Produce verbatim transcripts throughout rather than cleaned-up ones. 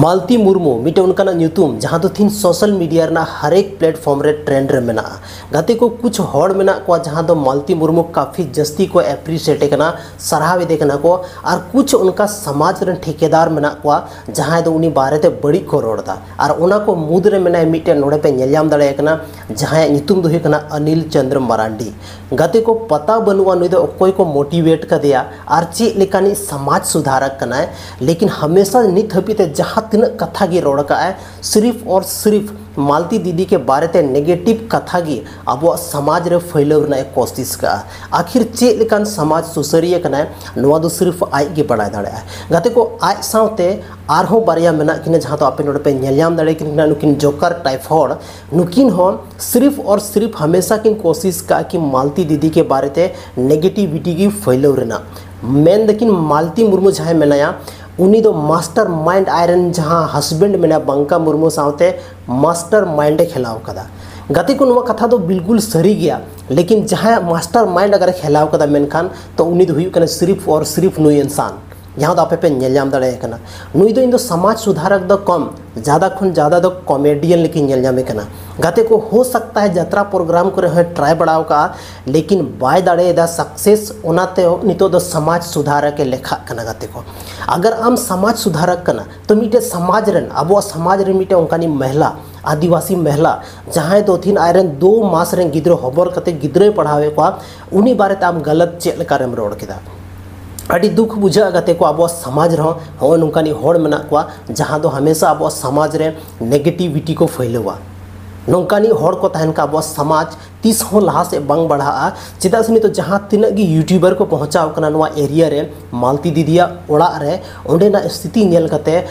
ᱢᱟᱞᱛᱤ ᱢᱩᱨᱢᱩ ᱢᱤᱫᱴᱮᱱ ᱚᱱᱠᱟᱱᱟᱜ ᱧᱩᱛᱩᱢ ᱡᱟᱦᱟᱸ ᱫᱚ ᱛᱤᱦᱤᱧ ᱥᱳᱥᱟᱞ ᱢᱤᱰᱤᱭᱟ ᱨᱮᱱᱟᱜ ᱦᱟᱨᱮᱠ ᱯᱞᱮᱴᱯᱷᱚᱨᱢ ᱨᱮ ᱴᱨᱮᱱᱰ ᱨᱮ ᱢᱮᱱᱟᱜᱼᱟ᱾ ᱜᱟᱛᱮ ᱠᱚ, ᱠᱩᱪᱷ ᱦᱚᱲ ᱢᱮᱱᱟᱜ ᱠᱚᱣᱟ ᱡᱟᱦᱟᱸ ᱫᱚ ᱢᱟᱞᱛᱤ ᱢᱩᱨᱢᱩ ᱠᱟᱯᱷᱤ ᱡᱟᱹᱥᱛᱤ ᱠᱚ ᱮᱯᱨᱤᱥᱤᱭᱮᱴ ᱮ ᱠᱟᱱᱟ, ᱥᱟᱨᱦᱟᱣ ᱮᱫᱮ ᱠᱟᱱᱟ ᱠᱚ᱾ ᱟᱨ ᱠᱩᱪᱷ ᱚᱱᱠᱟ ᱥᱚᱢᱟᱡᱽ ᱨᱮᱱ ᱴᱷᱤᱠᱟᱹᱫᱟᱨ ᱢᱮᱱᱟᱜ ᱠᱚᱣᱟ ᱡᱟᱦᱟᱸᱭ ᱫᱚ ᱩᱱᱤ ᱵᱟᱨᱮᱛᱮ ᱵᱟᱹᱲᱤᱡ ᱠᱚ ᱨᱚᱲ ᱮᱫᱟ᱾ ᱟᱨ ᱚᱱᱟ ᱠᱚ ᱢᱩᱫᱽ ᱨᱮ ᱢᱮᱱᱟᱭᱟ ᱢᱤᱫᱴᱮᱱ, ᱱᱚᱰᱮ ᱯᱮ ᱧᱮᱞ ᱧᱟᱢ ᱫᱟᱲᱮᱭᱟᱭ ᱠᱟᱱᱟ, ᱡᱟᱦᱟᱸᱭᱟᱜ ᱧᱩᱛᱩᱢ ᱫᱚ ᱦᱩᱭᱩᱜ ᱠᱟᱱᱟ ᱚᱱᱤᱞ ᱪᱚᱸᱫᱽᱨᱚ ᱢᱟᱨᱟᱱᱰᱤ᱾ ᱜᱟᱛᱮ ᱠᱚ, ᱯᱟᱛᱟ ᱵᱟᱹᱱᱩᱜᱼᱟ ᱱᱩᱭ ᱫᱚ ᱚᱠᱚᱭ ᱠᱚ ᱢᱳᱴᱤᱵᱷᱮᱴ ᱠᱟᱫᱮᱭᱟ ᱟᱨ ᱪᱮᱫ ᱞᱮᱠᱟᱱᱤᱡ ᱥᱚᱢᱟᱡᱽ ᱥᱩᱫᱷᱟᱨᱚᱠ ᱠᱟᱱᱟᱭ, ᱞᱮᱠᱤᱱ ᱦᱟᱢᱮᱥᱟ ᱱᱤᱛ ᱦᱟᱹᱵᱤᱡ ᱛᱮ ᱡᱟᱦᱟᱸ ᱛᱤᱱᱟᱹᱜ ᱠᱟᱛᱷᱟ ᱜᱮ ᱨᱚᱲ ᱠᱟᱜᱼᱟᱭ, ᱥᱤᱨᱤᱯᱷ ᱟᱨ ᱥᱤᱨᱤᱯᱷ ᱢᱟᱞᱛᱤ ᱫᱤᱫᱤ ᱠᱮ ᱵᱟᱨᱮ ᱛᱮ ᱱᱮᱜᱮᱴᱤᱵᱷ ᱠᱟᱛᱷᱟ ᱜᱮ ᱟᱵᱚᱣᱟᱜ ᱥᱚᱢᱟᱡᱽ ᱨᱮ ᱯᱷᱟᱹᱭᱞᱟᱹᱣ ᱨᱮᱱᱟᱜ ᱮ ᱠᱳᱥᱤᱥ ᱠᱟᱜᱼᱟ᱾ ᱟᱠᱷᱤᱨ ᱪᱮᱫ ᱞᱮᱠᱟᱱ ᱥᱚᱢᱟᱡᱽ ᱥᱩᱥᱟᱹᱨᱤᱭᱟᱹ ᱠᱟᱱᱟᱭ, ᱱᱚᱣᱟ ᱫᱚ ᱥᱤᱨᱤᱯᱷ ᱟᱡ ᱜᱮ ᱵᱟᱲᱟᱭ ᱫᱟᱲᱮᱭᱟᱜᱼᱟ᱾ ᱜᱟᱛᱮ ᱠᱚ, ᱟᱡ ᱥᱟᱶᱛᱮ ᱟᱨᱦᱚᱸ ᱵᱟᱨᱭᱟ ᱢᱮᱱᱟᱜ ᱠᱤᱱᱟ, ᱡᱟᱦᱟᱸ ᱫᱚ ᱟᱯᱮ ᱱᱚᱰᱮ ᱯᱮ ᱧᱮᱞ ᱧᱟᱢ ᱫᱟᱲᱮ ᱠᱤᱱ ᱠᱟᱱᱟ, ᱱᱩᱠᱤᱱ ᱡᱳᱠᱟᱨ ᱴᱟᱭᱤᱯ ᱦᱚᱲ᱾ ᱱᱩᱠᱤᱱ ᱦᱚᱸ ᱥᱤᱨᱤᱯᱷ ᱟᱨ ᱥᱤᱨᱤᱯᱷ ᱦᱟᱢᱮᱥᱟ ᱠᱤᱱ ᱠᱳᱥᱤᱥ ᱠᱟᱜᱼᱟ ᱠᱤ ᱢᱟᱞᱛᱤ ᱫᱤᱫᱤ ᱠᱮ ᱵᱟᱨᱮ ᱛᱮ ᱱᱮᱜᱮᱴᱤᱵᱷᱤᱴᱤ ᱜᱮ ᱯᱷᱟᱹᱭᱞᱟᱹᱣ ᱨᱮᱱᱟᱜ᱾ ᱢᱮᱱ ᱫᱟᱠᱤᱱ ᱢᱟᱞᱛᱤ ᱢᱩᱨᱢᱩ ᱡᱟᱦᱟᱸᱭ ᱢᱮᱱᱟᱭᱟ, ᱩᱱᱤ ᱫᱚ ᱢᱟᱥᱴᱟᱨ ᱢᱟᱭᱤᱱᱰ, ᱟᱡᱨᱮᱱ ᱡᱟᱦᱟᱸ ᱦᱟᱥᱵᱮᱱᱰ ᱢᱮᱱᱟᱭᱟ ᱵᱟᱝᱠᱟ ᱢᱩᱨᱢᱩ ᱥᱟᱶᱛᱮ ᱢᱟᱥᱴᱟᱨ ᱢᱟᱭᱤᱱᱰ ᱮ ᱠᱷᱮᱞᱟᱣ ᱠᱟᱫᱟ᱾ ᱜᱟᱛᱮ ᱠᱚ, ᱱᱚᱣᱟ ᱠᱟᱛᱷᱟ ᱫᱚ ᱵᱤᱞᱠᱩᱞ ᱥᱟᱹᱨᱤ ᱜᱮᱭᱟ, ᱞᱮᱠᱤᱱ ᱡᱟᱦᱟᱸᱭᱟᱜ ᱢᱟᱥᱴᱟᱨ ᱢᱟᱭᱤᱱᱰ ᱟᱜᱟᱨ ᱮ ᱠᱷᱮᱞᱟᱣ ᱠᱟᱫᱟ, ᱢᱮᱱᱠᱷᱟᱱ ᱛᱚ ᱩᱱᱤ ᱫᱚ ᱦᱩᱭᱩᱜ ᱠᱟᱱᱟ ᱥᱤᱨᱤᱯᱷ ᱟᱨ ᱥᱤᱨᱤᱯᱷ ᱱᱩᱭ ᱤᱱᱥᱟᱱ, ᱡᱟᱦᱟᱸ ᱫᱚ ᱟᱯᱮ ᱯᱮ ᱧᱮᱞ ᱧᱟᱢ ᱫᱟᱲᱮᱭᱟᱭ ᱠᱟᱱᱟ᱾ ᱱᱩᱭ ᱫᱚ ᱤᱧ ᱫᱚ ᱥᱚᱢᱟᱡᱽ ᱥᱩᱫᱷᱟᱨᱚᱠ ᱫᱚ ᱠᱚᱢ, ᱡᱟᱫᱟ ᱠᱷᱚᱱ ᱡᱟᱫᱟ ᱫᱚ ᱠᱚᱢᱮᱰᱤᱭᱟᱱ ᱞᱮᱠᱟᱧ ᱧᱮᱞ ᱧᱟᱢᱮ ᱠᱟᱱᱟ᱾ ᱜᱟᱛᱮ ᱠᱚ, ᱦᱳ ᱥᱟᱠᱛᱟ ᱦᱟᱭ ᱡᱟᱛᱨᱟ ᱯᱨᱳᱜᱨᱟᱢ ᱠᱚᱨᱮ ᱦᱚᱸᱭ ᱴᱨᱟᱭ ᱵᱟᱲᱟᱣ ᱠᱟᱜᱼᱟ, ᱞᱮᱠᱤᱱ ᱵᱟᱭ ᱫᱟᱲᱮᱭᱟᱫᱟ ᱥᱟᱠᱥᱮᱥ᱾ ᱚᱱᱟᱛᱮ ᱱᱤᱛᱚᱜ ᱫᱚ ᱥᱚᱢᱟᱡᱽ ᱥᱩᱫᱷᱟᱨᱚᱠ ᱮ ᱞᱮᱠᱷᱟᱜ ᱠᱟᱱᱟ᱾ ᱜᱟᱛᱮ ᱠᱚ, ᱟᱜᱟᱨ ᱟᱢ ᱥᱚᱢᱟᱡᱽ ᱥᱩᱫᱷᱟᱨᱚᱠ ᱠᱟᱱᱟ, ᱛᱚ ᱢᱤᱫᱴᱮᱡ ᱥᱚᱢᱟᱡᱽ ᱨᱮᱱ, ᱟᱵᱚᱣᱟᱜ ᱥᱚᱢᱟᱡᱽ ᱨᱮ ᱢᱤᱫᱴᱮᱡ ᱚᱱᱠᱟᱱᱤᱡ ᱢᱚᱦᱤᱞᱟ, ᱟᱹᱫᱤᱵᱟᱹᱥᱤ ᱢᱚᱦᱤᱞᱟ, ᱡᱟᱦᱟᱸᱭ ᱫᱚ ᱛᱤᱦᱤᱧ ᱟᱡᱨᱮᱱ ᱫᱩ ᱢᱟᱥ ᱨᱮᱱ ᱜᱤᱫᱽᱨᱟᱹ ᱦᱚᱵᱚᱨ ᱠᱟᱛᱮ ᱜᱤᱫᱽᱨᱟᱹᱭ ᱯᱟᱲᱦᱟᱣᱮᱫ ᱠᱚᱣᱟ, ᱩᱱᱤ ᱵᱟᱨᱮᱛᱮ ᱟᱢ ᱜᱟᱞᱟᱛ ᱪᱮᱫ ᱞᱮᱠᱟᱨᱮᱢ ᱨᱚᱲ ᱠᱮᱫᱟ? ᱟᱹᱰᱤ ᱫᱩᱠ ᱵᱩᱡᱷᱟᱹᱜᱼᱟ ᱜᱟᱛᱮ ᱠᱚ, ᱟᱵᱚᱣᱟᱜ ᱥᱚᱢᱟᱡᱽ ᱨᱮᱦᱚᱸ ᱦᱚᱸᱜᱼᱚᱭ ᱱᱚᱝᱠᱟᱱᱤᱡ ᱦᱚᱲ ᱢᱮᱱᱟᱜ ᱠᱚᱣᱟ, ᱡᱟᱦᱟᱸ ᱫᱚ ᱦᱟᱢᱮᱥᱟ ᱟᱵᱚᱣᱟᱜ ᱥᱚᱢᱟᱡᱽ ᱨᱮ ᱱᱮᱜᱮᱴᱤᱵᱷᱤᱴᱤ ᱠᱚ ᱯᱷᱟᱹᱭᱞᱟᱹᱣᱟ᱾ ᱱᱚᱝᱠᱟᱱᱤᱡ ᱦᱚᱲ ᱠᱚ ᱛᱟᱦᱮᱱ ᱠᱷᱟᱱ ᱟᱵᱚᱣᱟᱜ ᱥᱚᱢᱟᱡᱽ ᱛᱤᱥ ᱦᱚᱸ ᱞᱟᱦᱟ ᱥᱮᱫ ᱵᱟᱝ ᱵᱟᱲᱦᱟᱜᱼᱟ᱾ ᱪᱮᱫᱟᱜ ᱥᱮ ᱱᱤᱛᱚᱜ ᱡᱟᱦᱟᱸ ᱛᱤᱱᱟᱹᱜ ᱜᱮ ᱭᱩᱴᱩᱵᱟᱨ ᱠᱚ ᱯᱚᱦᱚᱸᱪᱟᱣ ᱠᱟᱱᱟ ᱱᱚᱣᱟ ᱮᱨᱤᱭᱟ ᱨᱮ, ᱢᱟᱞᱛᱤ ᱫᱤᱫᱤᱭᱟᱜ ᱚᱲᱟᱜ ᱨᱮ, ᱚᱸᱰᱮᱱᱟᱜ ᱥᱛᱷᱤᱛᱤ ᱧᱮᱞ ᱠᱟᱛᱮ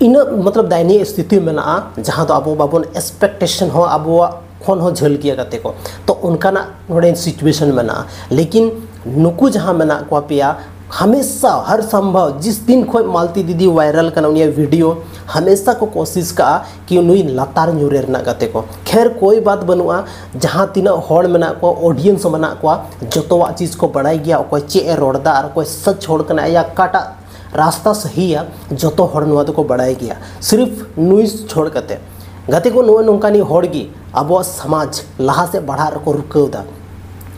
ᱤᱱᱟᱹᱜ ᱢᱚᱛᱞᱚᱵ ᱫᱟᱭᱱᱤᱭᱚ ᱥᱛᱷᱤᱛᱤ ᱢᱮᱱᱟᱜᱼᱟ, ᱡᱟᱦᱟᱸ ᱫᱚ ᱟᱵᱚ ᱵᱟᱵᱚᱱ ᱮᱠᱥᱯᱮᱠᱴᱮᱥᱚᱱ ᱦᱚᱸ ᱟᱵᱚᱣᱟᱜ ᱠᱷᱚᱱ ᱦᱚᱸ ᱡᱷᱟᱹᱞ ᱜᱮᱭᱟ ᱜᱟᱛᱮ ᱠᱚ᱾ ᱛᱚ ᱚᱱᱠᱟᱱᱟᱜ ᱱᱚᱰᱮ ᱥᱤᱪᱩᱭᱮᱥᱚᱱ ᱢᱮᱱᱟᱜᱼᱟ᱾ ᱞᱮᱠᱤᱱ ᱱᱩᱠᱩ ᱡᱟᱦᱟᱸ ᱢᱮᱱᱟᱜ ᱠᱚᱣᱟ ᱯᱮᱭᱟ, ᱦᱟᱢᱮᱥᱟ ᱦᱟᱨ ᱥᱚᱢᱵᱷᱚᱵ ᱡᱤᱥ ᱫᱤᱱ ᱠᱷᱚᱱ ᱢᱟᱞᱛᱤ ᱫᱤᱫᱤ ᱵᱷᱟᱭᱨᱟᱞ ᱠᱟᱱᱟ ᱩᱱᱤᱭᱟᱜ ᱵᱷᱤᱰᱤᱭᱳ, ᱦᱟᱢᱮᱥᱟ ᱠᱚ ᱠᱳᱥᱤᱥ ᱠᱟᱜᱼᱟ ᱠᱤ ᱱᱩᱭ ᱞᱟᱛᱟᱨ ᱧᱩᱨᱮ ᱨᱮᱱᱟᱜ ᱜᱟᱛᱮ ᱠᱚ᱾ ᱠᱷᱮᱨ ᱠᱳᱭ ᱵᱟᱛ ᱵᱟᱹᱱᱩᱜᱼᱟ, ᱡᱟᱦᱟᱸ ᱛᱤᱱᱟᱹᱜ ᱦᱚᱲ ᱢᱮᱱᱟᱜ ᱠᱚᱣᱟ, ᱚᱰᱤᱭᱮᱱᱥ ᱦᱚᱸ ᱢᱮᱱᱟᱜ ᱠᱚᱣᱟ, ᱡᱚᱛᱚᱣᱟᱜ ᱪᱤᱡᱽ ᱠᱚ ᱵᱟᱲᱟᱭ ᱜᱮᱭᱟ, ᱚᱠᱚᱭ ᱪᱮᱫ ᱮ ᱨᱚᱲ ᱮᱫᱟ ᱟᱨ ᱚᱠᱚᱭ ᱥᱟᱪ ᱦᱚᱲ ᱠᱟᱱᱟᱭ, ᱟᱭᱟᱜ ᱚᱠᱟᱴᱟᱜ ᱨᱟᱥᱛᱟ ᱥᱟᱹᱦᱤᱭᱟ, ᱡᱚᱛᱚ ᱦᱚᱲ ᱱᱚᱣᱟ ᱫᱚᱠᱚ ᱵᱟᱲᱟᱭ ᱜᱮᱭᱟ, ᱥᱤᱨᱯᱷ ᱱᱩᱭ ᱪᱷᱚᱲ ᱠᱟᱛᱮ᱾ ᱜᱟᱛᱮ ᱠᱚ, ᱱᱚᱜᱼᱚᱭ ᱱᱚᱝᱠᱟᱱᱤᱡ ᱦᱚᱲ ᱜᱮ ᱟᱵᱚᱣᱟᱜ ᱥᱚᱢᱟᱡᱽ ᱞᱟᱦᱟ ᱥᱮᱫ ᱵᱟᱲᱦᱟᱜ ᱨᱮᱠᱚ ᱨᱩᱠᱟᱹᱣ ᱮᱫᱟ᱾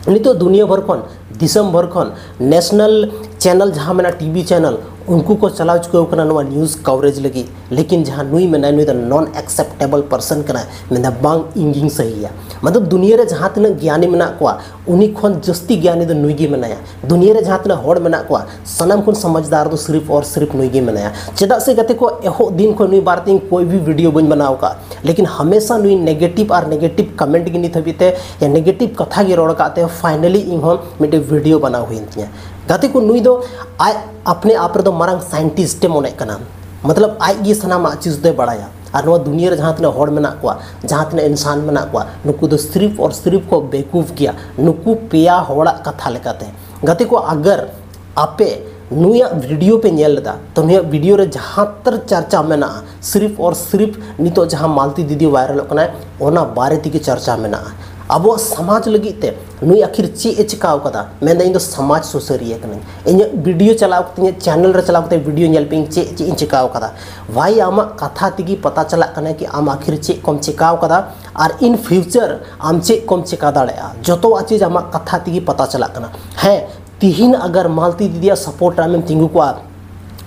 ᱱᱤᱛᱚᱜ ᱫᱩᱱᱤᱭᱟᱹ ᱵᱷᱳᱨ ᱠᱷᱚᱱ, ᱫᱤᱥᱚᱢ ᱵᱷᱳᱨ ᱠᱷᱚᱱ national channel ᱡᱟᱦᱟᱸ ᱢᱮᱱᱟᱜᱼᱟ, ᱴᱤᱵᱷᱤ channel, ᱩᱱᱠᱩ ᱠᱚ ᱪᱟᱞᱟᱣ ᱪᱩᱠᱟᱹᱣ ᱠᱟᱱᱟ ᱱᱚᱣᱟ news coverage ᱞᱟᱹᱜᱤᱫ᱾ ᱞᱮᱠᱤᱱ ᱡᱟᱦᱟᱸ ᱱᱩᱭ ᱢᱮᱱᱟᱭ, ᱱᱩᱭ ᱫᱚ non acceptable person ᱠᱟᱱᱟᱭ, ᱢᱮᱱᱫᱟ ᱵᱟᱝ, ᱤᱧ ᱜᱤᱧ ᱥᱟᱹᱦᱤᱭᱟ᱾ ᱢᱚᱛᱞᱚᱵ ᱫᱩᱱᱤᱭᱟᱹ ᱨᱮ ᱡᱟᱦᱟᱸ ᱛᱤᱱᱟᱹᱜ ᱜᱮᱭᱟᱱᱤ ᱢᱮᱱᱟᱜ ᱠᱚᱣᱟ, ᱩᱱᱤ ᱠᱷᱚᱱ ᱡᱟᱹᱥᱛᱤ ᱜᱮᱭᱟᱱᱤ ᱫᱚ ᱱᱩᱭ ᱜᱮ ᱢᱮᱱᱟᱭᱟ᱾ ᱫᱩᱱᱤᱭᱟᱹ ᱨᱮ ᱡᱟᱦᱟᱸ ᱛᱤᱱᱟᱹᱜ ᱦᱚᱲ ᱢᱮᱱᱟᱜ ᱠᱚᱣᱟ, ᱥᱟᱱᱟᱢ ᱠᱷᱚᱱ ᱥᱚᱢᱟᱡᱽᱫᱟᱨ ᱫᱚ ᱥᱤᱨᱯᱷ ᱟᱨ ᱥᱤᱨᱯᱷ ᱱᱩᱭ ᱜᱮ ᱢᱮᱱᱟᱭᱟ᱾ ᱪᱮᱫᱟᱜ ᱥᱮ ᱜᱟᱛᱮ ᱠᱚ, ᱮᱦᱚᱵ ᱫᱤᱱ ᱠᱷᱚᱱ ᱱᱩᱭ ᱵᱟᱨᱮ ᱛᱮ ᱤᱧ ᱠᱚᱭ ᱵᱷᱤ video ᱵᱟᱹᱧ ᱵᱮᱱᱟᱣ ᱟᱠᱟᱫ, ᱞᱮᱠᱤᱱ ᱦᱟᱢᱮᱥᱟ ᱱᱩᱭ negative ᱟᱨ negative comment ᱜᱮ ᱱᱤᱛ ᱦᱟᱹᱵᱤᱡ ᱛᱮ, ᱭᱟ negative ᱠᱟᱛᱷᱟ ᱜᱮ ᱨᱚᱲ ᱟᱠᱟᱫ ᱛᱮ finally ᱤᱧ ᱦᱚᱸ ᱢᱤᱫᱴᱮᱱ video ᱵᱮᱱᱟᱣ ᱦᱩᱭᱮᱱ ᱛᱤᱧᱟ᱾ ᱜᱟᱛᱮ ᱠᱚ, ᱱᱩᱭ ᱫᱚ ᱟᱡ ᱟᱯᱱᱮ ᱟᱯ ᱨᱮᱫᱚ ᱢᱟᱨᱟᱝ scientist ᱮ ᱢᱚᱱᱮᱜ ᱠᱟᱱᱟ, ᱢᱚᱛᱞᱚᱵ ᱟᱡ ᱜᱮ ᱥᱟᱱᱟᱢᱟᱜ ᱪᱤᱡᱽ ᱫᱚᱭ ᱵᱟᱲᱟᱭᱟ᱾ ᱟᱨ ᱱᱚᱣᱟ ᱫᱩᱱᱤᱭᱟᱹ ᱨᱮ ᱡᱟᱦᱟᱸ ᱛᱤᱱᱟᱹᱜ ᱦᱚᱲ ᱢᱮᱱᱟᱜ ᱠᱚᱣᱟ, ᱡᱟᱦᱟᱸ ᱛᱤᱱᱟᱹᱜ ᱤᱱᱥᱟᱱ ᱢᱮᱱᱟᱜ ᱠᱚᱣᱟ, ᱱᱩᱠᱩ ᱫᱚ ᱥᱤᱨᱯᱷ ᱟᱨ ᱥᱤᱨᱯᱷ ᱠᱚ ᱵᱮᱠᱩᱯᱷ ᱜᱮᱭᱟ, ᱱᱩᱠᱩ ᱯᱮᱭᱟ ᱦᱚᱲᱟᱜ ᱠᱟᱛᱷᱟ ᱞᱮᱠᱟᱛᱮ᱾ ᱜᱟᱛᱮ ᱠᱚ, ᱟᱜᱟᱨ ᱟᱯᱮ ᱱᱩᱭᱟᱜ video ᱯᱮ ᱧᱮᱞ ᱞᱮᱫᱟ, ᱛᱚ ᱱᱩᱭᱟᱜ video ᱨᱮ ᱡᱟᱦᱟᱸ ᱛᱟᱨ ᱪᱟᱨᱪᱟ ᱢᱮᱱᱟᱜᱼᱟ, ᱥᱤᱨᱯᱷ ᱟᱨ ᱥᱤᱨᱯᱷ ᱱᱤᱛᱚᱜ ᱡᱟᱦᱟᱸ ᱢᱟᱞᱛᱤ ᱫᱤᱫᱤ viralᱚᱜ ᱠᱟᱱᱟᱭ, ᱚᱱᱟ ᱵᱟᱨᱮ ᱛᱮᱜᱮ ᱪᱟᱨᱪᱟ ᱢᱮᱱᱟᱜᱼᱟ᱾ ᱟᱵᱚᱣᱟᱜ ᱥᱚᱢᱟᱡᱽ ᱞᱟᱹᱜᱤᱫ ᱛᱮ ᱱᱩᱭ ᱟᱹᱠᱷᱤᱨ ᱪᱮᱫ ᱮ ᱪᱤᱠᱟᱹᱣ ᱠᱟᱫᱟ? ᱢᱮᱱᱫᱟ, "ᱤᱧ ᱫᱚ ᱥᱚᱢᱟᱡᱽ ᱥᱩᱥᱟᱹᱨᱤᱭᱟᱹ ᱠᱟᱹᱱᱟᱹᱧ, ᱤᱧᱟᱹᱜ video ᱪᱟᱞᱟᱣ ᱠᱟᱛᱮ, ᱤᱧᱟᱹᱜ channel ᱨᱮ ᱪᱟᱞᱟᱣ ᱠᱟᱛᱮ video ᱧᱮᱞ ᱯᱮ, ᱤᱧ ᱪᱮᱫ, ᱪᱮᱫ ᱤᱧ ᱪᱤᱠᱟᱹᱣ ᱠᱟᱫᱟ?" ᱵᱷᱟᱭ, ᱟᱢᱟᱜ ᱠᱟᱛᱷᱟ ᱛᱮᱜᱮ ᱯᱟᱛᱟ ᱪᱟᱞᱟᱜ ᱠᱟᱱᱟ ᱠᱤ ᱟᱢ ᱟᱹᱠᱷᱤᱨ ᱪᱮᱫ ᱠᱚᱢ ᱪᱤᱠᱟᱹᱣ ᱠᱟᱫᱟ, ᱟᱨ in future ᱟᱢ ᱪᱮᱫ ᱠᱚᱢ ᱪᱤᱠᱟ ᱫᱟᱲᱮᱭᱟᱜᱼᱟ᱾ ᱡᱚᱛᱚᱣᱟᱜ ᱪᱤᱡᱽ ᱟᱢᱟᱜ ᱠᱟᱛᱷᱟ ᱛᱮᱜᱮ ᱯᱟᱛᱟ ᱪᱟᱞᱟᱜ ᱠᱟᱱᱟ᱾ ᱦᱮᱸ, ᱛᱤᱦᱤᱧ ᱟᱜᱟᱨ ᱢᱟᱞᱛᱤ ᱫᱤᱫᱤᱭᱟᱜ support ᱨᱮ ᱟᱢᱮᱢ ᱛᱤᱸᱜᱩ ᱠᱚᱜᱼᱟ,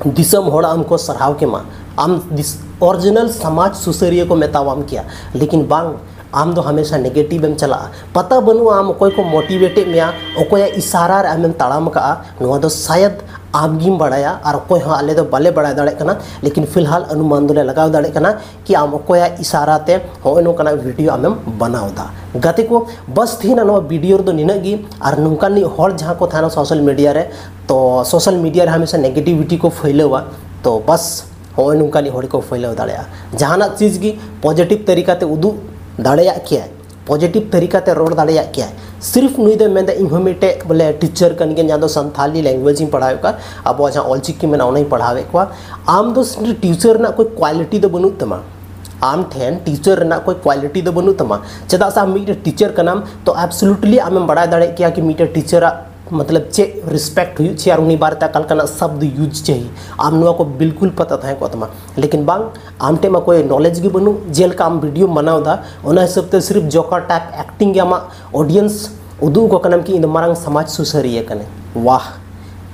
ᱫᱤᱥᱚᱢ ᱦᱚᱲ ᱟᱢ ᱠᱚ ᱥᱟᱨᱦᱟᱣ ᱠᱮᱢᱟ, ᱟᱢ ᱫᱤᱥ-, original ᱥᱚᱢᱟᱡᱽ ᱥᱩᱥᱟᱹᱨᱤᱭᱟᱹ ᱠᱚ ᱢᱮᱛᱟᱣᱟᱢ ᱠᱮᱭᱟ᱾ ᱞᱮᱠᱤᱱ ᱵᱟᱝ, ᱟᱢ ᱫᱚ ᱦᱟᱢᱮᱥᱟ negative ᱮᱢ ᱪᱟᱞᱟᱜᱼᱟ᱾ ᱯᱟᱛᱟ ᱵᱟᱹᱱᱩᱜᱼᱟ ᱟᱢ ᱚᱠᱚᱭ ᱠᱚ motivate ᱮᱫ ᱢᱮᱭᱟ, ᱚᱠᱚᱭᱟᱜ ᱤᱥᱟᱨᱟ ᱨᱮ ᱟᱢᱮᱢ ᱛᱟᱲᱟᱢ ᱟᱠᱟᱜᱼᱟ, ᱱᱚᱣᱟ ᱫᱚ ᱥᱟᱭᱟᱫ ᱟᱢ ᱜᱮᱢ ᱵᱟᱲᱟᱭᱟ, ᱟᱨ ᱚᱠᱚᱭ ᱦᱚᱸ ᱟᱞᱮ ᱫᱚ ᱵᱟᱞᱮ ᱵᱟᱲᱟᱭ ᱫᱟᱲᱮᱭᱟᱜ ᱠᱟᱱᱟ᱾ ᱞᱮᱠᱤᱱ ᱯᱷᱤᱞᱦᱟᱞ ᱚᱱᱩᱢᱟᱱ ᱫᱚᱞᱮ ᱞᱟᱜᱟᱣ ᱫᱟᱲᱮᱭᱟᱜ ᱠᱟᱱᱟ ᱠᱤ ᱟᱢ ᱚᱠᱚᱭᱟᱜ ᱤᱥᱟᱨᱟ ᱛᱮ ᱦᱚᱸᱜᱼᱚᱭ ᱱᱚᱝᱠᱟᱱᱟᱜ video ᱟᱢᱮᱢ ᱵᱮᱱᱟᱣ ᱮᱫᱟ᱾ ᱜᱟᱛᱮ ᱠᱚ, ᱵᱟᱥ ᱛᱮᱦᱮᱧ ᱱᱚᱣᱟ video ᱨᱮᱫᱚ ᱱᱤᱱᱟᱹᱜ ᱜᱮ᱾ ᱟᱨ ᱱᱚᱝᱠᱟᱱᱤᱡ ᱦᱚᱲ ᱡᱟᱦᱟᱸ ᱠᱚ ᱛᱟᱦᱮᱱᱟ social media ᱨᱮ, ᱛᱚ social media ᱨᱮ ᱦᱟᱢᱮᱥᱟ negativity ᱠᱚ ᱯᱷᱟᱹᱭᱞᱟᱹᱣᱟ, ᱛᱚ ᱵᱟᱥ ᱦᱚᱸᱜᱼᱚᱭ ᱱᱚᱝᱠᱟᱱᱤᱡ ᱦᱚᱲ ᱠᱚ ᱯᱷᱟᱹᱭᱞᱟᱹᱣ ᱫᱟᱲᱮᱭᱟᱜᱼᱟ᱾ ᱡᱟᱦᱟᱱᱟᱜ ᱪᱤᱡᱽ ᱜᱮ positive ᱛᱟᱹᱨᱤᱠᱟ ᱛᱮ ᱩᱫᱩᱜ ᱫᱟᱲᱮᱭᱟᱜ ᱠᱮᱭᱟᱭ, positive ᱛᱟᱹᱨᱤᱠᱟ ᱛᱮ ᱨᱚᱲ ᱫᱟᱲᱮᱭᱟᱜ ᱠᱮᱭᱟᱭ᱾ ᱥᱤᱨᱯᱷ ᱱᱩᱭ ᱫᱚᱭ ᱢᱮᱱᱫᱟ, "ᱤᱧ ᱦᱚᱸ ᱢᱤᱫᱴᱮᱡ ᱵᱚᱞᱮ teacher ᱠᱟᱱ ᱜᱤᱭᱟᱹᱧ, ᱡᱟᱦᱟᱸ ᱫᱚ ᱥᱟᱱᱛᱷᱟᱞᱤ language ᱤᱧ ᱯᱟᱲᱦᱟᱣᱮᱫ ᱠᱚᱣᱟ, ᱟᱵᱚᱣᱟᱜ ᱡᱟᱦᱟᱸ ᱚᱞᱪᱤᱠᱤ ᱢᱮᱱᱟᱜᱼᱟ ᱚᱱᱟᱧ ᱯᱟᱲᱦᱟᱣᱮᱫ ᱠᱚᱣᱟ᱾" ᱟᱢ ᱫᱚ teacher ᱨᱮᱱᱟᱜ ᱠᱳᱭ quality ᱫᱚ ᱵᱟᱹᱱᱩᱜ ᱛᱟᱢᱟ, ᱟᱢ ᱴᱷᱮᱱ teacher ᱨᱮᱱᱟᱜ ᱠᱳᱭ quality ᱫᱚ ᱵᱟᱹᱱᱩᱜ ᱛᱟᱢᱟ᱾ ᱪᱮᱫᱟᱜ ᱥᱮ ᱟᱢ ᱢᱤᱫᱴᱮᱡ teacher ᱠᱟᱱᱟᱢ, ᱛᱚ absolutely ᱟᱢᱮᱢ ᱵᱟᱲᱟᱭ ᱫᱟᱲᱮᱭᱟᱜ ᱠᱮᱭᱟ ᱠᱤ ᱢᱤᱫᱴᱮᱡ teacher ᱟᱜ मतलब ᱪᱮᱫ ᱨᱮᱥᱯᱮᱠᱴ ᱦᱩᱭᱩᱜ ᱪᱟᱹᱦᱤ ᱟᱨ ᱩᱱᱤ ᱵᱟᱨᱮᱛᱮ ᱚᱠᱟ ᱞᱮᱠᱟᱱᱟᱜ ᱥᱟᱵᱫ ᱤᱭᱩᱡᱽ ᱪᱟᱹᱦᱤ, ᱟᱢ ᱱᱚᱣᱟ ᱠᱚ ᱵᱤᱞᱠᱩᱞ ᱯᱟᱛᱟ ᱛᱟᱦᱮᱸ ᱠᱚᱜ ᱛᱟᱢᱟ᱾ ᱞᱮᱠᱤᱱ ᱵᱟᱝ, ᱟᱢ ᱴᱷᱮᱱ ᱢᱟ ᱠᱳᱭ ᱱᱚᱞᱮᱡᱽ ᱜᱮ ᱵᱟᱹᱱᱩᱜ᱾ ᱡᱮᱞᱮᱠᱟ ᱟᱢ ᱵᱷᱤᱰᱤᱭᱳ ᱢᱟᱱᱟᱣ ᱮᱫᱟ, ᱚᱱᱟ ᱦᱤᱥᱟᱹᱵ ᱛᱮ ᱥᱤᱨᱤᱯ ᱡᱚᱠᱟᱨ ᱴᱟᱭᱤᱯ ᱮᱠᱴᱤᱝ ᱜᱮ ᱟᱢᱟᱜ ᱚᱰᱤᱭᱮᱱᱥ ᱩᱫᱩᱜ ᱟᱠᱚ ᱠᱟᱱᱟᱢ ᱠᱤ ᱤᱧ ᱫᱚ ᱢᱟᱨᱟᱝ ᱥᱚᱢᱟᱡᱽ ᱥᱩᱥᱟᱹᱨᱤᱭᱟᱹ ᱠᱟᱹᱱᱟᱹᱧ᱾ ᱣᱟᱦ,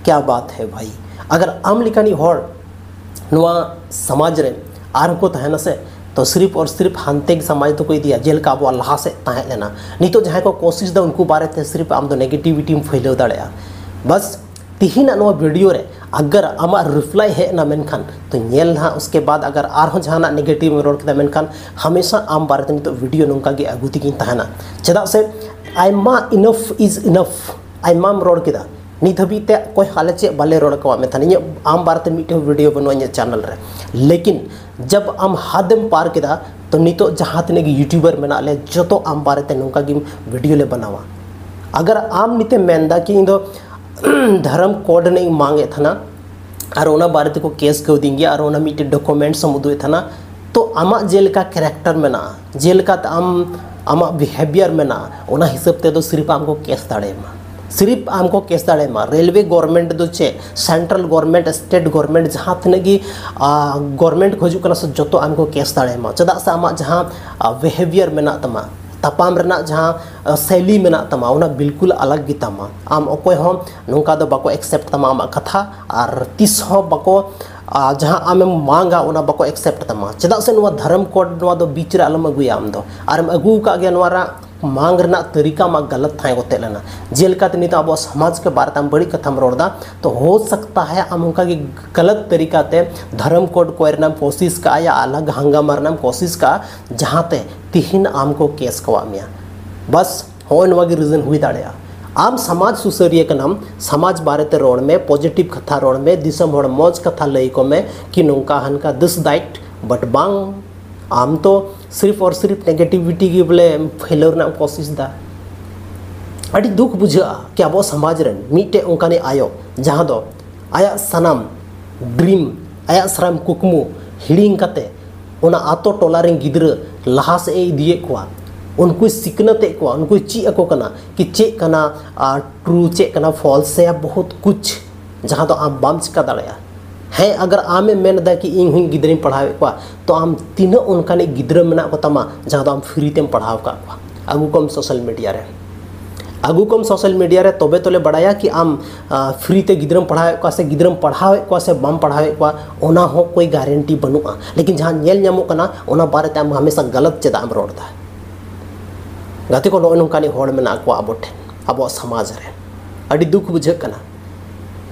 ᱠᱭᱟ ᱵᱟᱛ ᱦᱮ ᱵᱷᱟᱭ᱾ ᱟᱜᱟᱨ ᱟᱢ ᱞᱮᱠᱟᱱᱤᱡ ᱦᱚᱲ ᱱᱚᱣᱟ ᱥᱚᱢᱟᱡᱽ ᱨᱮ ᱟᱨᱦᱚᱸ ᱠᱚ ᱛᱟᱦᱮᱱᱟ ᱥᱮ, ᱛᱚ ᱥᱤᱨᱤᱯ ᱟᱨ ᱥᱤᱨᱤᱯ ᱦᱟᱱᱛᱮ ᱜᱮ ᱥᱚᱢᱟᱡᱽ ᱫᱚᱠᱚ ᱤᱫᱤᱭᱟ, ᱡᱮᱞᱮᱠᱟ ᱟᱵᱚᱣᱟᱜ ᱞᱟᱦᱟ ᱥᱮᱫ ᱛᱟᱦᱮᱸ ᱞᱮᱱᱟ᱾ ᱱᱤᱛᱚᱜ ᱡᱟᱦᱟᱸᱭ ᱠᱚ ᱠᱳᱥᱤᱥ ᱮᱫᱟ, ᱩᱱᱠᱩ ᱵᱟᱨᱮᱛᱮ ᱥᱤᱨᱤᱯ ᱟᱢ ᱫᱚ negativity ᱮᱢ ᱯᱷᱟᱹᱭᱞᱟᱹᱣ ᱫᱟᱲᱮᱭᱟᱜᱼᱟ᱾ ᱵᱟᱥ, ᱛᱤᱦᱤᱧᱟᱜ ᱱᱚᱣᱟ ᱵᱷᱤᱰᱤᱭᱳ ᱨᱮ ᱟᱜᱟᱨ ᱟᱢᱟᱜ ᱨᱤᱯᱞᱟᱭ ᱦᱮᱡ ᱮᱱᱟ, ᱢᱮᱱᱠᱷᱟᱱ ᱛᱚ ᱧᱮᱞ ᱱᱟᱦᱟᱜ, ᱩᱥᱠᱮ ᱵᱟᱫ ᱟᱜᱟᱨ ᱟᱨᱦᱚᱸ ᱡᱟᱦᱟᱱᱟᱜ ᱱᱮᱜᱮᱴᱤᱵᱷ ᱮᱢ ᱨᱚᱲ ᱠᱮᱫᱟ, ᱢᱮᱱᱠᱷᱟᱱ ᱦᱟᱢᱮᱥᱟ ᱟᱢ ᱵᱟᱨᱮᱛᱮ ᱱᱤᱛᱚᱜ ᱵᱷᱤᱰᱤᱭᱳ ᱱᱚᱝᱠᱟ ᱜᱮ ᱟᱹᱜᱩ ᱛᱮᱜᱤᱧ ᱛᱟᱦᱮᱱᱟ᱾ ᱪᱮᱫᱟᱜ ᱥᱮ ᱟᱭᱢᱟ, enough is enough, ᱟᱭᱢᱟᱢ ᱨᱚᱲ ᱠᱮᱫᱟ᱾ ᱱᱤᱛ ᱦᱟᱹᱵᱤᱡ ᱛᱮ ᱚᱠᱚᱭ ᱦᱚᱸ ᱟᱞᱮ ᱪᱮᱫ ᱵᱟᱞᱮ ᱨᱚᱲ ᱟᱠᱟᱫ ᱢᱮ ᱛᱟᱦᱮᱱ᱾ ᱤᱧᱟᱹᱜ ᱟᱢ ᱵᱟᱨᱮᱛᱮ ᱢᱤᱫᱴᱮᱱ ᱵᱷᱤᱰᱤᱭᱳ ᱵᱟᱹᱱᱩᱜᱼᱟ ᱤᱧᱟᱹᱜ ᱪᱮᱱᱮᱞ ᱨᱮ, ᱞᱮᱠᱤᱱ ᱡᱟᱵ ᱟᱢ ᱦᱟᱫ ᱮᱢ ᱯᱟᱨ ᱠᱮᱫᱟ, ᱛᱚ ᱱᱤᱛᱚᱜ ᱡᱟᱦᱟᱸ ᱛᱤᱱᱟᱹᱜ ᱜᱮ ᱭᱩᱴᱩᱵᱟᱨ ᱢᱮᱱᱟᱜ ᱞᱮᱭᱟ, ᱡᱚᱛᱚ ᱟᱢ ᱵᱟᱨᱮᱛᱮ ᱱᱚᱝᱠᱟ ᱜᱮ ᱵᱷᱤᱰᱤᱭᱳ ᱞᱮ ᱵᱮᱱᱟᱣᱟ᱾ ᱟᱜᱟᱨ ᱟᱢ ᱱᱤᱛᱮᱢ ᱢᱮᱱᱫᱟ ᱠᱤ ᱤᱧ ᱫᱚ ᱫᱷᱚᱨᱚᱢ ᱠᱳᱰ ᱨᱮᱱᱟᱜ ᱤᱧ ᱢᱟᱝ ᱮᱫ ᱛᱟᱦᱮᱱᱟ ᱟᱨ ᱚᱱᱟ ᱵᱟᱨᱮ ᱛᱮᱠᱚ ᱠᱮᱥ ᱠᱟᱣᱫᱤᱧ ᱜᱮᱭᱟ ᱟᱨ ᱚᱱᱟ ᱢᱤᱫᱴᱮᱱ ᱰᱚᱠᱩᱢᱮᱱᱴᱥ ᱮᱢ ᱩᱫᱩᱜ ᱮᱫ ᱛᱟᱦᱮᱱᱟ, ᱛᱚ ᱟᱢᱟᱜ ᱡᱮᱞᱮᱠᱟ ᱠᱮᱨᱮᱠᱴᱟᱨ ᱢᱮᱱᱟᱜᱼᱟ, ᱡᱮᱞᱮᱠᱟᱛᱮ ᱟᱢ, ᱟᱢᱟᱜ ᱵᱤᱦᱮᱵᱤᱭᱟᱨ ᱢᱮᱱᱟᱜᱼᱟ, ᱚᱱᱟ ᱦᱤᱥᱟᱹᱵ ᱛᱮᱫᱚ ᱥᱤᱨᱤᱯ ᱟᱢ ᱠᱚ ᱠᱮᱥ ᱫᱟᱲᱮᱭᱟᱢᱟ᱾ ᱥᱤᱨᱤᱯ ᱟᱢ ᱠᱚ ᱠᱮᱥ ᱫᱟᱲᱮᱭᱟᱢᱟ᱾ ᱨᱮᱞᱣᱮ ᱜᱚᱵᱷᱚᱨᱢᱮᱱᱴ ᱫᱚ ᱪᱮᱫ, ᱥᱮᱱᱴᱨᱟᱞ ᱜᱚᱵᱷᱚᱨᱢᱮᱱᱴ, ᱥᱴᱮᱴ ᱜᱚᱵᱷᱚᱨᱢᱮᱱᱴ, ᱡᱟᱦᱟᱸ ᱛᱤᱱᱟᱹᱜ ᱜᱮ ᱜᱚᱵᱷᱚᱨᱢᱮᱱᱴ ᱠᱚ ᱦᱤᱡᱩᱜ ᱠᱟᱱᱟ ᱥᱮ, ᱡᱚᱛᱚ ᱟᱢ ᱠᱚ ᱠᱮᱥ ᱫᱟᱲᱮᱭᱟᱢᱟ᱾ ᱪᱮᱫᱟᱜ ᱥᱮ ᱟᱢᱟᱜ ᱡᱟᱦᱟᱸ ᱵᱤᱦᱮᱵᱤᱭᱟᱨ ᱢᱮᱱᱟᱜ ᱛᱟᱢᱟ, ᱛᱟᱯᱟᱢ ᱨᱮᱱᱟᱜ ᱡᱟᱦᱟᱸ ᱥᱟᱹᱭᱞᱤ ᱢᱮᱱᱟᱜ ᱛᱟᱢᱟ, ᱚᱱᱟ ᱵᱤᱞᱠᱩᱞ ᱟᱞᱟᱜᱽ ᱜᱮᱛᱟᱢᱟ᱾ ᱟᱢ ᱚᱠᱚᱭ ᱦᱚᱸ ᱱᱚᱝᱠᱟ ᱫᱚ ᱵᱟᱠᱚ ᱮᱠᱥᱮᱯᱴ ᱛᱟᱢᱟ ᱟᱢᱟᱜ ᱠᱟᱛᱷᱟ, ᱟᱨ ᱛᱤᱥ ᱦᱚᱸ ᱵᱟᱠᱚ, ᱟᱨ ᱡᱟᱦᱟᱸ ᱟᱢᱮᱢ ᱢᱟᱝᱟ ᱚᱱᱟ ᱵᱟᱠᱚ ᱮᱠᱥᱮᱯᱴ ᱛᱟᱢᱟ᱾ ᱪᱮᱫᱟᱜ ᱥᱮ ᱱᱚᱣᱟ ᱫᱷᱚᱨᱚᱢ ᱠᱳᱰ, ᱱᱚᱣᱟ ᱫᱚ ᱵᱤᱪ ᱨᱮ ᱟᱞᱚᱢ ᱟᱹᱜᱩᱭᱟ ᱟᱢ ᱫᱚ᱾ ᱟᱨᱮᱢ ᱟᱹᱜᱩ ᱟᱠᱟᱫ ᱜᱮᱭᱟ, ᱱᱚᱣᱟ ᱨᱮᱱᱟᱜ ᱢᱟᱝ ᱨᱮᱱᱟᱜ ᱛᱟᱹᱨᱤᱠᱟ ᱟᱢᱟᱜ ᱜᱟᱞᱟᱛ ᱛᱟᱦᱮᱸ ᱠᱚᱛᱮ ᱞᱮᱱᱟ᱾ ᱡᱮᱞᱮᱠᱟᱛᱮ ᱱᱤᱛᱚᱜ ᱟᱵᱚᱣᱟᱜ ᱥᱚᱢᱟᱡᱽ ᱠᱮ ᱵᱟᱨᱮ ᱛᱮ ᱟᱢ ᱵᱟᱹᱲᱤᱡ ᱠᱟᱛᱷᱟᱢ ᱨᱚᱲ ᱮᱫᱟ, ᱛᱚ ᱦᱳ ᱥᱟᱠᱛᱟ ᱦᱟᱭ ᱟᱢ ᱚᱱᱠᱟ ᱜᱮ ᱜᱟᱞᱟᱛ ᱛᱟᱹᱨᱤᱠᱟ ᱛᱮ ᱫᱷᱚᱨᱚᱢ ᱠᱳᱰ ᱠᱚᱭ ᱨᱮᱱᱟᱜ ᱮᱢ ᱠᱳᱥᱤᱥ ᱠᱟᱜᱼᱟ ᱭᱟ ᱟᱞᱟᱜᱽ ᱦᱟᱝᱜᱟᱢᱟ ᱨᱮᱱᱟᱜ ᱮᱢ ᱠᱳᱥᱤᱥ ᱠᱟᱜᱼᱟ, ᱡᱟᱦᱟᱸᱛᱮ ᱛᱤᱦᱤᱧ ᱟᱢ ᱠᱚ ᱠᱮᱥ ᱠᱟᱣᱟᱜ ᱢᱮᱭᱟ᱾ ᱵᱟᱥ, ᱦᱚᱸᱜᱼᱚᱭ ᱱᱚᱣᱟ ᱜᱮ ᱨᱤᱡᱚᱱ ᱦᱩᱭ ᱫᱟᱲᱮᱭᱟᱜᱼᱟ᱾ ᱟᱢ ᱥᱚᱢᱟᱡᱽ ᱥᱩᱥᱟᱹᱨᱤᱭᱟᱹ ᱠᱟᱱᱟᱢ, ᱥᱚᱢᱟᱡᱽ ᱵᱟᱨᱮᱛᱮ ᱨᱚᱲ ᱢᱮ, ᱯᱚᱡᱤᱴᱤᱵᱷ ᱠᱟᱛᱷᱟ ᱨᱚᱲ ᱢᱮ, ᱫᱤᱥᱚᱢ ᱦᱚᱲ ᱢᱚᱡᱽ ᱠᱟᱛᱷᱟ ᱞᱟᱹᱭ ᱟᱠᱚ ᱢᱮ ᱠᱤ ᱱᱚᱝᱠᱟ ᱦᱟᱱᱠᱟ this that, but ᱵᱟᱝ, ᱟᱢ ᱛᱚ ᱥᱤᱨᱤᱯ ᱟᱨ ᱥᱤᱨᱤᱯ ᱱᱮᱜᱮᱴᱤᱵᱷᱤᱴᱤ ᱜᱮ ᱵᱚᱞᱮ ᱯᱷᱟᱹᱭᱞᱟᱹᱣ ᱨᱮᱱᱟᱜ ᱮᱢ ᱠᱳᱥᱤᱥ ᱮᱫᱟ᱾ ᱟᱹᱰᱤ ᱫᱩᱠ ᱵᱩᱡᱷᱟᱹᱜᱼᱟ ᱠᱤ ᱟᱵᱚ ᱥᱚᱢᱟᱡᱽ ᱨᱮᱱ ᱢᱤᱫᱴᱮᱡ ᱚᱱᱠᱟᱱᱤᱡ ᱟᱭᱳ, ᱡᱟᱦᱟᱸ ᱫᱚ ᱟᱭᱟᱜ ᱥᱟᱱᱟᱢ ᱰᱨᱤᱢ, ᱟᱭᱟᱜ ᱥᱟᱱᱟᱢ ᱠᱩᱠᱢᱩ ᱦᱤᱲᱤᱧ ᱠᱟᱛᱮ ᱚᱱᱟ ᱟᱛᱳ ᱴᱚᱞᱟ ᱨᱮᱱ ᱜᱤᱫᱽᱨᱟᱹ ᱞᱟᱦᱟ ᱥᱮᱫ ᱮ ᱤᱫᱤᱭᱮᱫ ᱠᱚᱣᱟ᱾ ᱩᱱᱠᱩᱭ ᱥᱤᱠᱷᱱᱟᱹᱛᱮᱫ ᱠᱚᱣᱟ, ᱩᱱᱠᱩᱭ ᱪᱮᱫ ᱟᱠᱚ ᱠᱟᱱᱟ ᱠᱤ ᱪᱮᱫ ᱠᱟᱱᱟ ᱴᱨᱩ, ᱪᱮᱫ ᱠᱟᱱᱟ ᱯᱷᱚᱞᱥ, ᱥᱮ ᱵᱚᱦᱩᱛ ᱠᱩᱪ ᱡᱟᱦᱟᱸ ᱫᱚ ᱟᱢ ᱵᱟᱢ ᱪᱤᱠᱟ ᱫᱟᱲᱮᱭᱟᱜᱼᱟ᱾ ᱦᱮᱸ, ᱟᱜᱟᱨ ᱟᱢᱮᱢ ᱢᱮᱱ ᱮᱫᱟ ᱠᱤ ᱤᱧ ᱦᱚᱸᱧ ᱜᱤᱫᱽᱨᱟᱹᱧ ᱯᱟᱲᱦᱟᱣᱮᱫ ᱠᱚᱣᱟ, ᱛᱚ ᱟᱢ ᱛᱤᱱᱟᱹᱜ ᱚᱱᱠᱟᱱᱤᱡ ᱜᱤᱫᱽᱨᱟᱹ ᱢᱮᱱᱟᱜ ᱠᱚ ᱛᱟᱢᱟ ᱡᱟᱦᱟᱸ ᱫᱚ ᱟᱢ ᱯᱷᱨᱤ ᱛᱮᱢ ᱯᱟᱲᱦᱟᱣ ᱟᱠᱟᱫ ᱠᱚᱣᱟ? ᱟᱹᱜᱩ ᱠᱚᱢ ᱥᱳᱥᱟᱞ ᱢᱤᱰᱤᱭᱟ ᱨᱮ, ᱟᱹᱜᱩ ᱠᱚᱢ ᱥᱳᱥᱟᱞ ᱢᱤᱰᱤᱭᱟ ᱨᱮ, ᱛᱚᱵᱮ ᱛᱚᱞᱮ ᱵᱟᱲᱟᱭᱟ ᱠᱤ ᱟᱢ ᱯᱷᱨᱤ ᱛᱮ ᱜᱤᱫᱽᱨᱟᱹᱢ ᱯᱟᱲᱦᱟᱣᱮᱫ ᱠᱚᱣᱟ ᱥᱮ ᱜᱤᱫᱽᱨᱟᱹᱢ ᱯᱟᱲᱦᱟᱣᱮᱫ ᱠᱚᱣᱟ ᱥᱮ ᱵᱟᱢ ᱯᱟᱲᱦᱟᱣᱮᱫ ᱠᱚᱣᱟ, ᱚᱱᱟ ᱦᱚᱸ ᱠᱳᱭ ᱜᱟᱨᱮᱱᱴᱤ ᱵᱟᱹᱱᱩᱜᱼᱟ᱾ ᱞᱮᱠᱤᱱ ᱡᱟᱦᱟᱸ ᱧᱮᱞ ᱧᱟᱢᱚᱜ ᱠᱟᱱᱟ, ᱚᱱᱟ ᱵᱟᱨᱮᱛᱮ ᱟᱢ ᱦᱟᱢᱮᱥᱟ ᱜᱟᱞᱟᱛ ᱪᱮᱫᱟᱜ ᱮᱢ ᱨᱚᱲ ᱮᱫᱟ? ᱜᱟᱛᱮ ᱠᱚ, ᱱᱚᱜᱼᱚᱭ ᱱᱚᱝᱠᱟᱱᱤᱡ ᱦᱚᱲ ᱢᱮᱱᱟᱜ ᱠᱚᱣᱟ ᱟᱵᱚ ᱴᱷᱮᱱ, ᱟᱵᱚᱣᱟᱜ ᱥᱚᱢᱟᱡᱽ ᱨᱮ᱾ ᱟᱹᱰᱤ ᱫᱩᱠ ᱵᱩᱡᱷᱟᱹᱜ ᱠᱟᱱᱟ᱾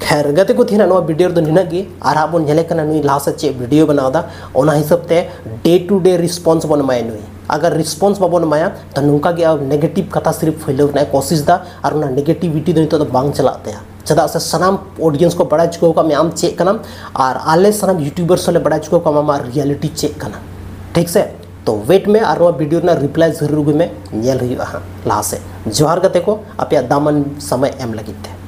ᱠᱷᱮᱨ ᱜᱟᱛᱮ ᱠᱚ, ᱛᱮᱦᱮᱧᱟᱜ ᱱᱚᱣᱟ ᱵᱷᱤᱰᱤᱭᱳ ᱨᱮᱫᱚ ᱱᱤᱱᱟᱹᱜ ᱜᱮ᱾ ᱟᱨ ᱦᱟᱸᱜ ᱵᱚᱱ ᱧᱮᱞᱮ ᱠᱟᱱᱟ ᱱᱩᱭ ᱞᱟᱦᱟ ᱥᱮᱫ ᱪᱮᱫ ᱵᱷᱤᱰᱤᱭᱳ ᱵᱮᱱᱟᱣ ᱮᱫᱟ, ᱚᱱᱟ ᱦᱤᱥᱟᱹᱵ ᱛᱮ ᱰᱮ ᱴᱩ ᱰᱮ ᱨᱮᱥᱯᱚᱱᱥ ᱵᱚᱱ ᱮᱢᱟᱭᱟ ᱱᱩᱭ᱾ ᱟᱜᱟᱨ ᱨᱮᱥᱯᱚᱱᱥ ᱵᱟᱵᱚᱱ ᱮᱢᱟᱭᱟ, ᱛᱚ ᱱᱚᱝᱠᱟ ᱜᱮ ᱟᱨ ᱱᱮᱜᱮᱴᱤᱵᱷ ᱠᱟᱛᱷᱟ ᱥᱤᱨᱤᱯ ᱯᱷᱟᱹᱭᱞᱟᱹᱣ ᱨᱮᱱᱟᱜ ᱮ ᱠᱳᱥᱤᱥ ᱮᱫᱟ, ᱟᱨ ᱚᱱᱟ ᱱᱮᱜᱮᱴᱤᱵᱷᱤᱴᱤ ᱫᱚ ᱱᱤᱛᱚᱜ ᱫᱚ ᱵᱟᱝ ᱪᱟᱞᱟᱜ ᱛᱟᱭᱟ᱾ ᱪᱮᱫᱟᱜ ᱥᱮ ᱥᱟᱱᱟᱢ ᱚᱰᱤᱭᱮᱱᱥ ᱠᱚ ᱵᱟᱲᱟᱭ ᱦᱚᱪᱚ ᱠᱟᱜ ᱢᱮᱭᱟ ᱟᱢ ᱪᱮᱫ ᱠᱟᱱᱟᱢ, ᱟᱨ ᱟᱞᱮ ᱥᱟᱱᱟᱢ ᱭᱩᱴᱩᱵᱟᱨᱥ ᱦᱚᱸᱞᱮ ᱵᱟᱲᱟᱭ ᱦᱚᱪᱚ ᱠᱟᱜ ᱢᱟ ᱟᱢᱟᱜ ᱨᱤᱭᱟᱞᱤᱴᱤ ᱪᱮᱫ ᱠᱟᱱᱟ, ᱴᱷᱤᱠ ᱥᱮ? ᱛᱚ ᱣᱮᱴ ᱢᱮ, ᱟᱨ ᱱᱚᱣᱟ ᱵᱷᱤᱰᱤᱭᱳ ᱨᱮᱱᱟᱜ ᱨᱤᱯᱞᱟᱭ ᱡᱟᱹᱨᱩᱲ ᱟᱹᱜᱩᱭ ᱢᱮ, ᱧᱮᱞ ᱦᱩᱭᱩᱜᱼᱟ ᱦᱟᱸᱜ ᱞᱟᱦᱟ ᱥᱮᱫ᱾ ᱡᱚᱦᱟᱨ ᱜᱟᱛᱮ ᱠᱚ, ᱟᱯᱮᱭᱟᱜ ᱫᱟᱢᱟᱱ ᱥᱚᱢᱚᱭ ᱮᱢ ᱞᱟᱹᱜᱤᱫ ᱛᱮ᱾